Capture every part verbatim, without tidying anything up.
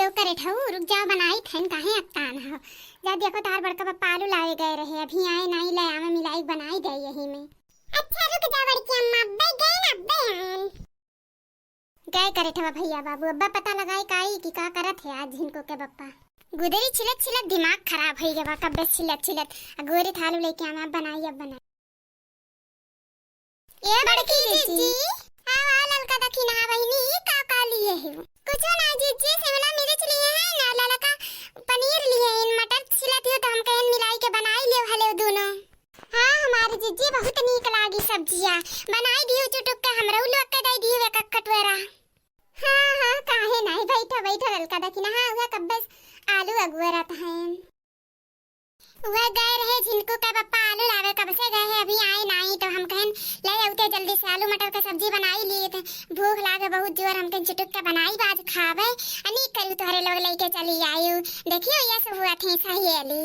तो करे ठऊ, रुक जाओ, बनाई थन, काहे अकतान हो। जा देखो, तोहार बड़का पप्पा आलू लावे गए रहे, अभी आए नाई, ले आवे मिलाई, बनाई दे यही में। अच्छा रुक जा बड़की अम्मा, अब्बे गए ना, अब्बे आन। गए करे ठवा भैया बाबू, अब्बा पता लगाए काई कि का करत है आज झिनको के बप्पा। गुदरी छिलत छिलत दिमाग खराब होई गवा, कब्बे छिलत छिलत आ गोरी थालू लेके आवा, अब बनाई, अब बनाई। ए बड़की जिज्जी, आओ, आओ ललका दखिना बहिनी, ई का का लिए है? कुछो ना जिज्जी, शिमला मिर्च लिए हैं ना ललका, पनीर लिए हैं, मटर छिलत हो तो हम कहन मिलाई के बनाई लियो हले दोनों। हाँ हमारी जिज्जी, बहुत नीक लागी सब्जिया, बनाई दियो चुटुक के हमरो लोग के दे दियो एक एक कटोरा। हाँ हाँ, काहे नहीं, बैठो बैठो ललका दखिना। हाँ हुआ कब्बे आलू अगुअरत हैं। वह गए रहे झिनको के पप्पा आलू लावे, कब से गए हैं, अभी आए नाई, तो हम कहन ले आउते जल्दी से आलू मटर के सब्जी बनाई लिए थे। भूख लागे बहुत जोर, हम कहन चुटुक के बनाई, आज खावे। अनी करू तोहरे लोग लेके चली आयु। देखियो ये सब हुआ थे सहेली।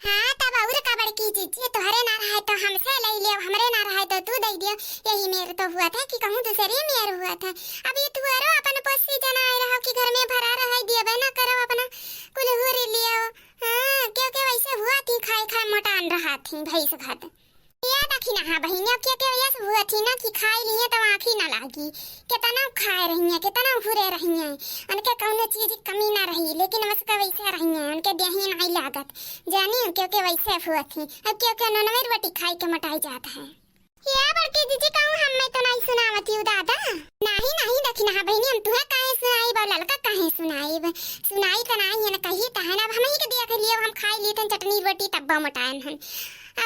हाँ तब और का बड़की जिज्जी, तोहरे ना रहे तो हमसे ले लियो, हमरे ना रहे तो तू दे दियो। यही मेर तो हुआ था कि कहूँ दूसरे मेर हुआ था। अब ये तुअरो अपन पोसी जनाए रहो कि घर में भरा रहे, दियबे ना करो, अपना कुल हुरी लियो। हाँ, क्योंकि वैसे हुआ थी, खाए खाए मोटान रहा थी भैंस घाट। या दखिना, हाँ बहिनी, अब क्योंकि वैसे हुआ थी ना कि खाए लिए तो आँखी ना लागी। कितना खाए रही हैं, कितना हुरे रही हैं, उनके कौनो चीज की कमी ना रही, लेकिन बस का वैसे रही हैं, उनके देही नहीं लागत। जानी, क्योंकि वैसे हुआ थी, अब क्योंकि नॉनवेज रोटी खाए के मोटाई जात है। या बड़की जिज्जी, कहूँ हमें तो नहीं सुनावत यू दादा। नहीं, नहीं, दखिना बहिनी, हम तुहे काहे सुनाइब, ललका काहे सुनाइब? सुनाई तो नहीं है ना, कही तो है ना, अब हम ही के देख लियो, हम खाई ली थन चटनी रोटी तब्बो मोटायन हन।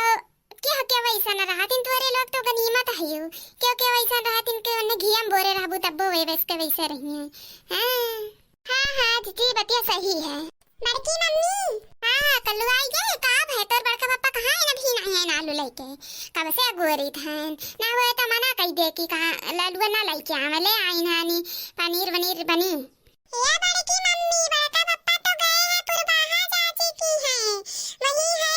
और क्यों, क्यों वैसा न रहा थिन, तोरे लोग तो गनीमत है यू। क्यों, क्यों वैसा रहा थिन के उन्हें घियम बोरे रहबू तब्बो वे वैस के वैसे रही हैं। हाँ। हाँ, हाँ, जिज्जी, बतिया सही है। बड़की मम्मी। हाँ, हाँ, कल्लू आई गए, का भय तोर बड़का पप्पा कहाँ है? अभी नहीं है आलू लेके, कब से अगोरित हैं। ना हुए तो मना कही दे कि कहाँ ललुआ ना लेके आवे, ले आई नानी, पनीर वनीर बनी। ये बड़की मम्मी, बड़का पप्पा तो गए हैं पुरबाहा चाची की हैं, वही है,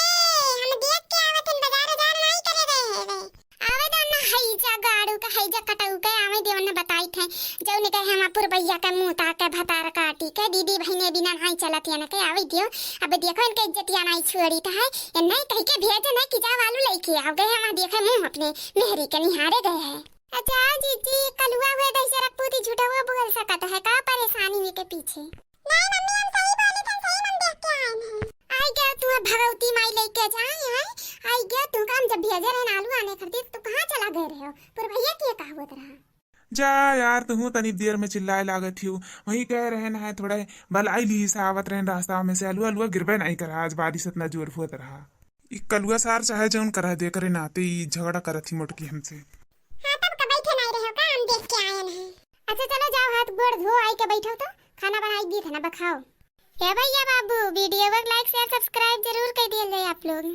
हम देख के आवत हैं, बाजार उजार नहीं करे रहे हैं। आवे दो ना, हैजा गाड़ू के, हैजा कटऊ के, आवे दे, उन्हें बताई थे, जौन कहे हम पुरबैया के मुँह ताके भतार काटी के, दीदी बहिने बिना नाई चलत या न के, आवे दियो। अब देखो इनके इज्जतिया नाई छोड़ी तो है, ये नहीं कह के भेजे नहीं कि जाओ आलू लेके आओ, गए हम देखे मुँह अपने मेहरी के निहारे गए हैं। अच्छा जिज्जी, कलुआ हुए दही से रखपूती झूठा हुआ बोल सकत है, का परेशानी है के पीछे? नहीं मम्मी, हम सही बोली, हम सही मन देख के आए हैं। आई गया तू भगवती माई लेके जाए, आई, आई गया तू काम जब भेजे रहे आलू आने खरीदे, तो तू कहाँ चला गए रहे हो? पुरबैया के का हुआ रहा? जा यार, तू तनी देर में चिल्लाए लागत हियो। वही कह रहे ना है, थोड़ा बलाई ली से आवत रहे रास्ता में से, अलुआ अलुआ गिरबे नहीं करा, आज बारिश इतना जोर हुआ रहा। ई कलुआ सार चाहे जौन करा दे करे नाते ई झगड़ा करत ही मोटकी हमसे। हाँ, तब का बैठे नहीं रहे हो का, हम देख के आए हैं। अच्छा चलो जाओ, हाथ गोड़ धो आई के बैठो तो, खाना बनाई दी थे ना, बखाओ। हे भैया बाबू, वीडियो को like, share, subscribe जरूर कर दिया जाए आप लोग।